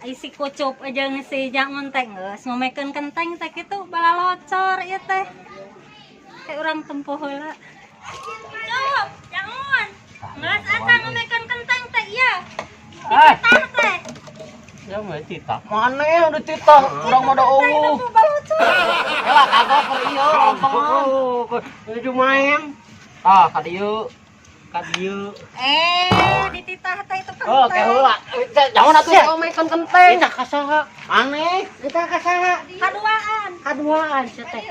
Ai si Kucup jeung si Jangun teh geus ngomekeun kenteng teh kitu balalocor ieu teh. Kayak urang tempo heula. Cup, Jangun. Geus asa ngomekeun kenteng teh ieu. Ah. Dititah teh. Ya mah titah. Mana udah titah, urang mah da eueuh. Balocor. Kela kagok keur ieu lompengan. Nuju main. Ah, ka dieu. Ka dieu. Eh, dititah teh itu kenteng. Oh, ke heula. Jangan atuh ngomekeun kenteng. Kita ka saha? Maneh. Kita ka saha? Kaduaan. Kaduaan sia teh.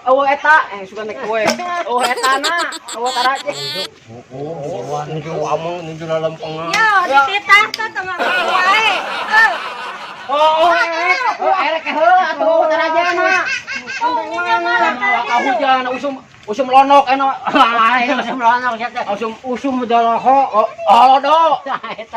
Eueuh eta, sugan teh kowe. Eueuh eta na, eueuh taraje. Oh, nuju ameng nuju lalempengan. Yo, dititah teh teu wae. Eh, Oh, oh, erek ke heula atuh tarajana. Oh, Mana hujan usum usum lonok enak. Lain usum lonok sia teh. Usum Usum doloho. Oh, olodo. Tah eta.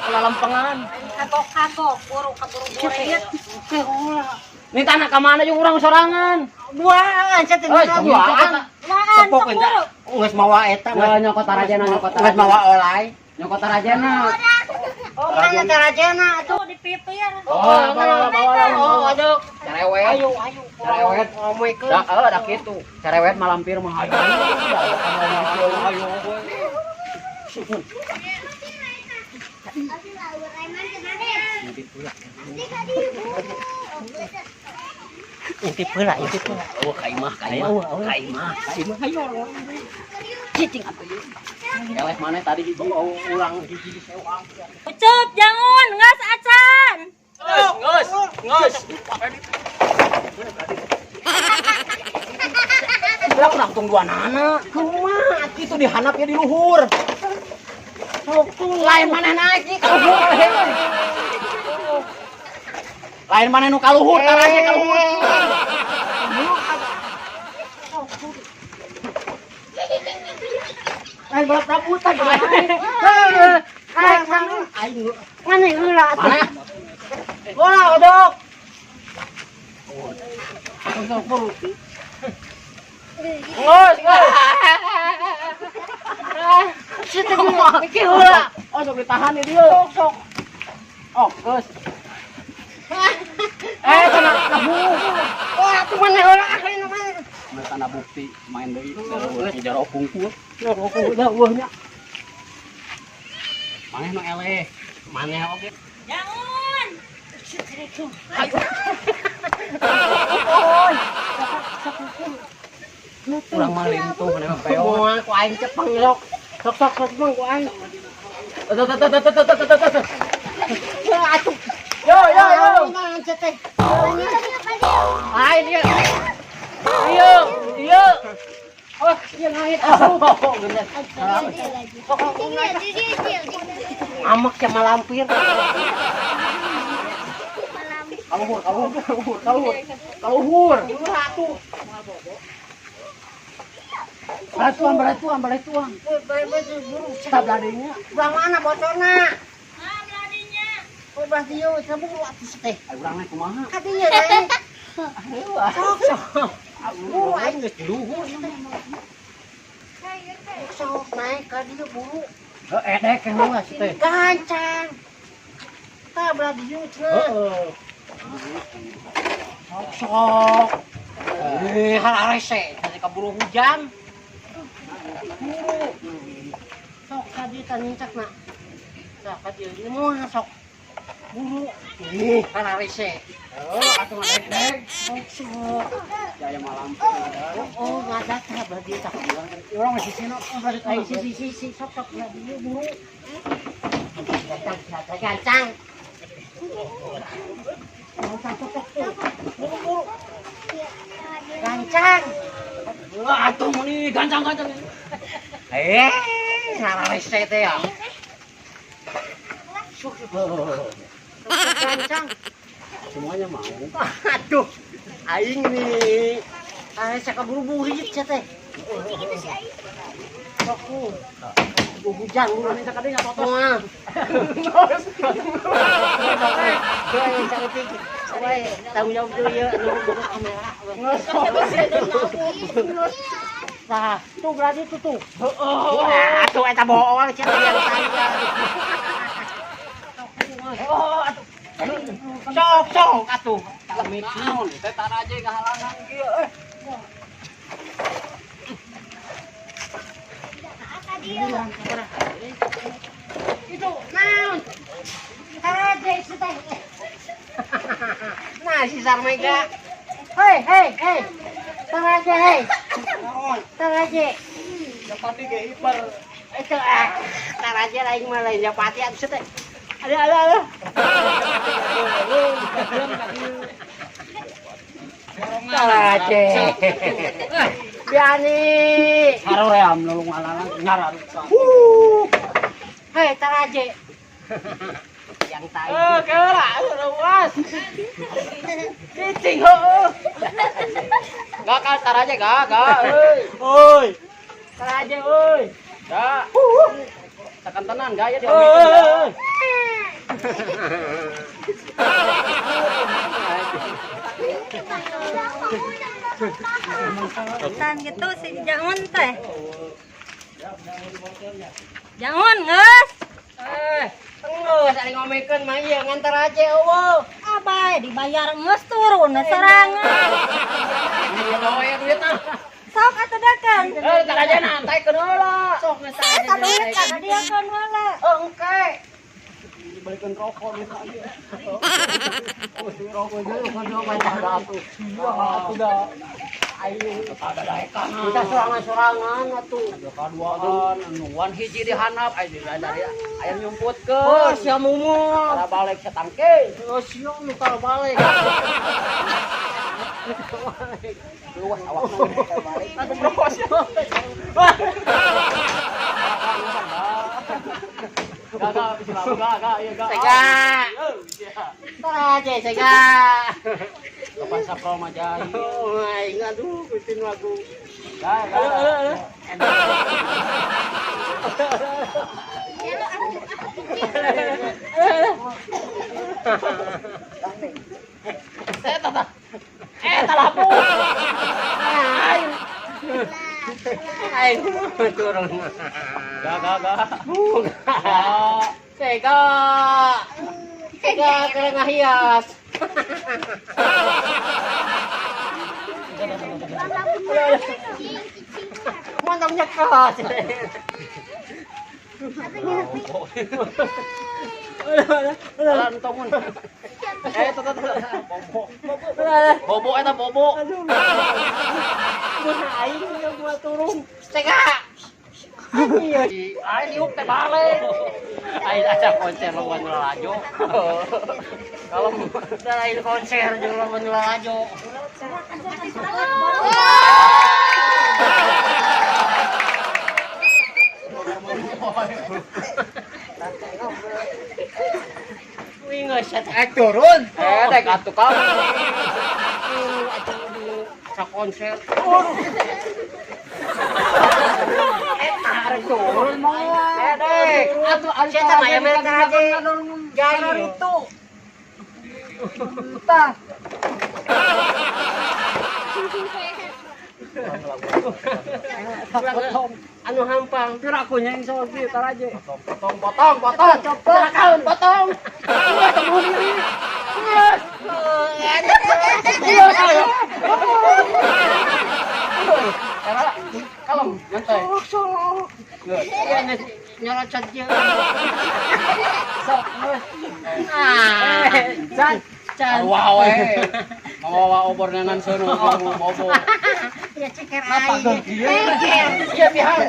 Lalempengan. Kagok-kagok, buru kaburu burit. Ke ulah. Minta anak ka mana jeung urang sorangan? Duaan sia teh. Oh, duaan. Duaan, Tepok sok buru. Geus mawa eta. Ya nyokot tarajana nyokot Geus tarajana. mawa olay. Nyokot tarajana. Oh, mana tarajana atuh? Tuh dipipir. Oh, bawa bawa. Oh, aduh. Cerewet. Ayo, ayo. Cerewet. Ngomekeun. Dah, dah kitu. Cerewet malampir mah. Ayo, ayo, ayo. Intip heula, intip heula. Oh, ka imah, ka imah. Ka imah, ka imah. Ayo. Cicing atuh ieu. Eleh maneh tadi hiji ulang hiji disewang. Ucup, jangun, ngas acan. Geus, geus, geus. Lah urang tungguanana. Kumaha kitu dihanap ya di luhur. Sok tuh. Lain maneh naik ka luhur. Lain maneh nu ka luhur, taraje ka luhur. Lain balap rambutan. Aing aing mana heula atuh. Mana? Bola odok. Geus, geus. Sia teh iki heula. Oh, sok ditahan di dieu. Sok sok. Oh, geus. Eh, cenah nabu. Wah, atuh mana heula aing mah. Mun tanda bukti main deui jaro pungkul. Ya udah eueuh nya. Maneh nu eleh. Maneh oge. Jangun. Urang mah lintuh maneh mah peot. Moal ku aing cepeng sok. Sok sok sok cepeng ku aing. Tuh tuh tuh tuh tuh tuh tuh tuh. Ya atuh. Yo yo yo. Mana sia teh? Aing ieu. Ieu, ieu. Oh, ieu ngait asup. Oh, bener. Amak sia malampir. Kaluhur, kaluhur, kaluhur, kaluhur. Kaluhur. Atuh. Balai tuang, balai tuang, balai tuang. Tab ladinya. Urang mana bocorna? Ah, beladinya. Oh, belah dieu saburu atuh teh. Ai urang naik kumaha? Ka dieu teh. Aduh, Sok sok. buru aing geus di luhur. Sok naik ka dieu buru. Heuh, edek ke heula si teh. Gancang. Tah belah dieu cenah. Heeh. Sok sok. Eh, hararese tadi kaburu hujan. Buru. Sok ka dieu tah nincakna. Sok ka dieu ieu mah sok. Buru. Ih, hararese. Heuh, atuh mah edek. Sok sok. Jaya malam. Oh, ngadat tah belah dieu tah. Urang masih sini, oh, berarti Ayo si si si si sok sok belah dieu buru. Gancang gancang. Gancang sok sok tuh. Buru buru. Gancang. Wah, atuh meni gancang-gancang. Eh, hararese teh ya. Sok sok gancang. Semuanya mau. Aduh, aing nih. Ah, saya keburu burit sia teh. Sok tuh. Hujan buru. Urang tadi nya totos. Moal. Woi, tanggung jawab dulu ya, nu boga kamera. Tah, tuh berarti tuh tuh. Wah, tuh eta bohong sia teh yang tanya. Sok sok atuh. Naon teh taraje ngahalangan kieu eh. Itu naon? Taraje itu teh. Nah, si Sarmega. Hei, hei, hei. Taraje, hei. Taraje. Japati ge hiper. Itu ah, taraje lain mah lain japati atuh teh. Ada ada ada. Taraje. Biani. Haroream nulung alalan nyararuksa. Hei, taraje. Yang tai. Eh, keula luas. Cicing heueuh. Gak kal taraje gak, gak euy. Oi. Taraje oi. Gak. Sakantenan gak ya diomekeun. Oi. Tan gitu si Jangun teh. Jangun geus. Eh, geus ari ngomekeun mah ieu ngan taraje eueuh. Abai dibayar geus turun sorangan. Ieu we duitna. Sok atuh dakan. Eh, taraje nantaikeun heula. Sok geus taraje. Eta duit ka diakeun heula. Oh, engke. Dibalikin rokok duit aja. Oh, si rokok dulu kan atuh. Atuh da. Ayo. Ada daekan. Kita sorangan-sorangan atuh. Kaduaan anuan hiji di handap aya di dari aya Oh, nyumputkeun. sia mumu. Tara balik satangke. Oh, sia nu tara balik. Luas awakna balik. Aku pros. Gak, gak, bisa gak, gak, iya, gak. Sega. Taraje sega. Kapan sapro mah jai. Oh, aing aduh kutin lagu. Gak, gak. Eh, talapu. Aing turun. Gak, gak, gak. Sega. Sega keur ngahias. Mantap nyekos. Jalan tongun. Eh, tuh, tuh, tuh. Bobo. Bobo eta bobo. Mun aing ieu gua turun. Sega. Iya. Aing diuk teh balik. Aing aja konser lawan lalajo. Kalau Lain konser jeung lawan lalajo. Wih, geus eh turun. Eh, dek atuh kamu. Sa konser. Eta arek turun moal. Eh, dek. Atuh sia teh mah aya mere taraje. Jair itu. Tah. Anu hampang. Pira aku nya insya Allah taraje. Potong, potong, potong. Potong, potong. Wah, temu diri. Yes. Iya, ayo. Karena kalem nyantai. Iya geus nyorocot jeung. Sok, geus. Ah, Can. can. Wah, we. Mawa obor nenan seuneu kamu bobo. Ya ceker Napa aing. geun kieu? Ceker. Iya pihak.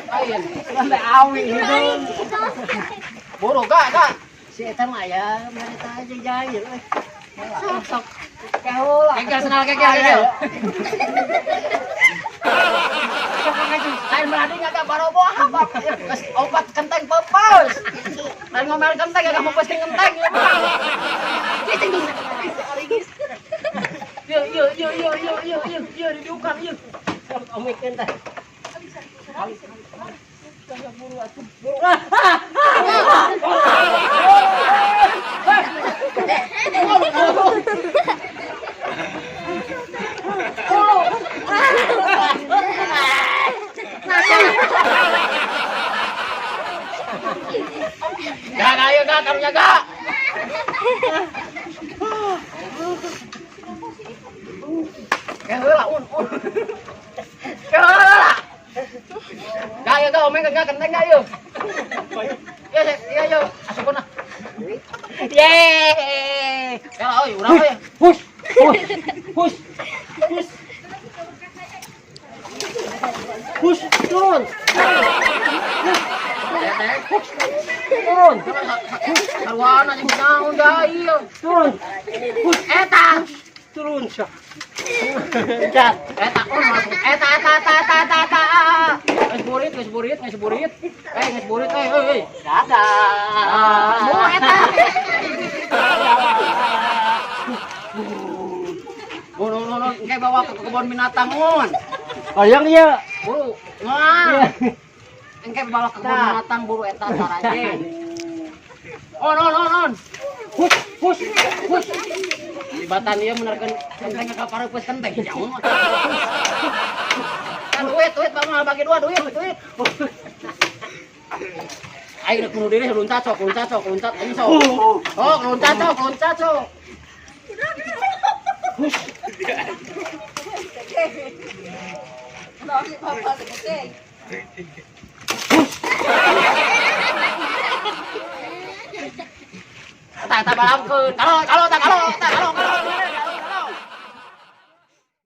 Ayeun, sampai awi hidung. Buru gak, gak. Si eta mah aya mere taraje jair euy. Sok sok. Kekel senal kekel kekel. Lain berani agak barobo apa? Geus obat kenteng pepes. Lain ngomel kenteng agak mau posting kenteng ya mah. Cicing dong. Yo yo yo yo yo yo yo yo didukan yo. Sok omikeun teh. Gak, gak, ayo gak, karunya gak. Euy, urang euy. Hus. Hus. Hus. Hus. Hus, turun. Turun. Sarwana jeung naon jahil. Turun. Hus eta. Turun siya. Cat. Eta oh masuk. Eta eta eta eta eta eta. Geus burit, geus burit, geus burit. Eh, geus burit euy euy euy. Dadah. Oh, eta. Buru, buru, buru, engke bawa ke kebun binatang mun. Hayang ieu. Buru. Wah. Engke bawa ke kebun Tah. binatang buru eta saraje. On on on on. Hus, hus, hus. Libatan ieu menerkeun kenteng ka pareupeuh kenteng jauh. Kan duit, duit bang bagi dua duit, duit. Aing rek bunuh diri loncat sok, loncat sok, loncat anjing sok. Sok, loncat sok, loncat sok. Eta eta balapkeun. Kalau kalau tak kalau eta.